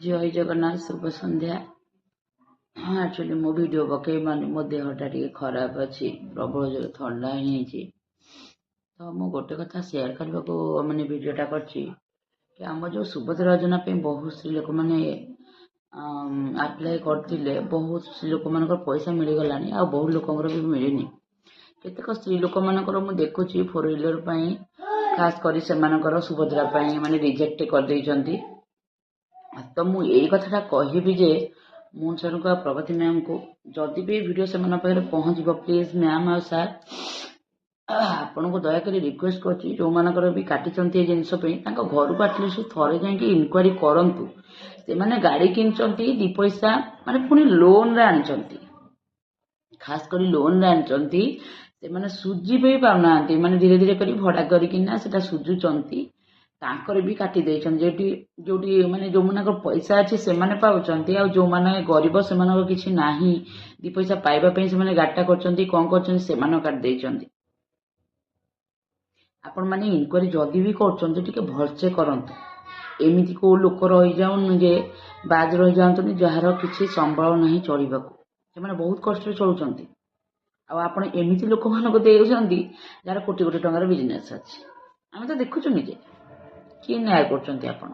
ଜୟ ଜଗନ୍ନାଥ, ଶୁଭ ସନ୍ଧ୍ୟା। ହଁ, ଆକ୍ଚୁଆଲି ମୁଁ ଭିଡ଼ିଓ ପକେଇ ପାରୁନି, ମୋ ଦେହଟା ଟିକେ ଖରାପ ଅଛି, ପ୍ରବଳ ଜୋରେ ଥଣ୍ଡା ହେଇଯାଇଛି। ତ ମୁଁ ଗୋଟେ କଥା ସେୟାର କରିବାକୁ ମାନେ ଭିଡ଼ିଓଟା କରିଛି କି ଆମ ଯେଉଁ ସୁଭଦ୍ରା ଯୋଜନା ପାଇଁ ବହୁତ ସ୍ତ୍ରୀ ଲୋକମାନେ ଆପ୍ଲାଏ କରିଥିଲେ, ବହୁତ ସ୍ତ୍ରୀ ଲୋକମାନଙ୍କର ପଇସା ମିଳିଗଲାଣି ଆଉ ବହୁତ ଲୋକଙ୍କର ବି ମିଳିନି। କେତେକ ସ୍ତ୍ରୀ ଲୋକମାନଙ୍କର ମୁଁ ଦେଖୁଛି ଫୋର୍ ହ୍ୱିଲର୍ ପାଇଁ ଖାସ କରି ସେମାନଙ୍କର ସୁଭଦ୍ରା ପାଇଁ ମାନେ ରିଜେକ୍ଟ କରିଦେଇଛନ୍ତି। ତ ମୁଁ ଏଇ କଥାଟା କହିବି ଯେ ମୋହନ ସାର୍ଙ୍କୁ ଆଉ ପ୍ରଗତି ମ୍ୟାମ୍ଙ୍କୁ, ଯଦି ବି ଏ ଭିଡ଼ିଓ ସେମାନଙ୍କ ପାଖରେ ପହଞ୍ଚିବ, ପ୍ଲିଜ୍ ମ୍ୟାମ୍ ଆଉ ସାର୍, ଆପଣଙ୍କୁ ଦୟାକରି ରିକ୍ୱେଷ୍ଟ କରୁଛି, ଯେଉଁମାନଙ୍କର ବି କାଟିଛନ୍ତି ଏ ଜିନିଷ ପାଇଁ, ତାଙ୍କ ଘରକୁ ଆଟଲିଷ୍ଟ ଥରେ ଯାଇକି ଇନକ୍ୱାରି କରନ୍ତୁ। ସେମାନେ ଗାଡ଼ି କିଣିଛନ୍ତି, ଦୁଇ ପଇସା ମାନେ ପୁଣି ଲୋନ୍ରେ ଆଣିଛନ୍ତି, ଖାସ କରି ଲୋନ୍ରେ ଆଣିଛନ୍ତି। ସେମାନେ ସୁଝି ବି ପାରୁନାହାନ୍ତି, ମାନେ ଧୀରେ ଧୀରେ କରି ଭଡ଼ା କରିକିନା ସେଟା ସୁଝୁଛନ୍ତି। ତାଙ୍କର ବି କାଟି ଦେଇଛନ୍ତି। ଯେଉଁଠି ମାନେ ଯେଉଁମାନଙ୍କର ପଇସା ଅଛି ସେମାନେ ପାଉଛନ୍ତି, ଆଉ ଯେଉଁମାନେ ଗରିବ, ସେମାନଙ୍କର କିଛି ନାହିଁ, ଦୁଇ ପଇସା ପାଇବା ପାଇଁ ସେମାନେ ଗାଡ଼ିଟା କରୁଛନ୍ତି, କ'ଣ କରୁଛନ୍ତି, ସେମାନଙ୍କୁ କାଟି ଦେଇଛନ୍ତି। ଆପଣମାନେ ଇନକ୍ୱାରି ଯଦି ବି କରୁଛନ୍ତି, ଟିକେ ଭଲସେ କରନ୍ତୁ। ଏମିତି କେଉଁ ଲୋକ ରହିଯାଉନି ଯେ ବାଦ ରହିଯାଆନ୍ତୁନି, ଯାହାର କିଛି ସମ୍ବଳ ନାହିଁ ଚଳିବାକୁ। ସେମାନେ ବହୁତ କଷ୍ଟରେ ଚଳୁଛନ୍ତି ଆଉ ଆପଣ ଏମିତି ଲୋକମାନଙ୍କୁ ଦେଉଛନ୍ତି ଯାହାର କୋଟି କୋଟି ଟଙ୍କାର ବିଜନେସ୍ ଅଛି। ଆମେ ତ ଦେଖୁଛୁ ନିଜେ। କି ନ୍ୟାୟ କରୁଛନ୍ତି ଆପଣ?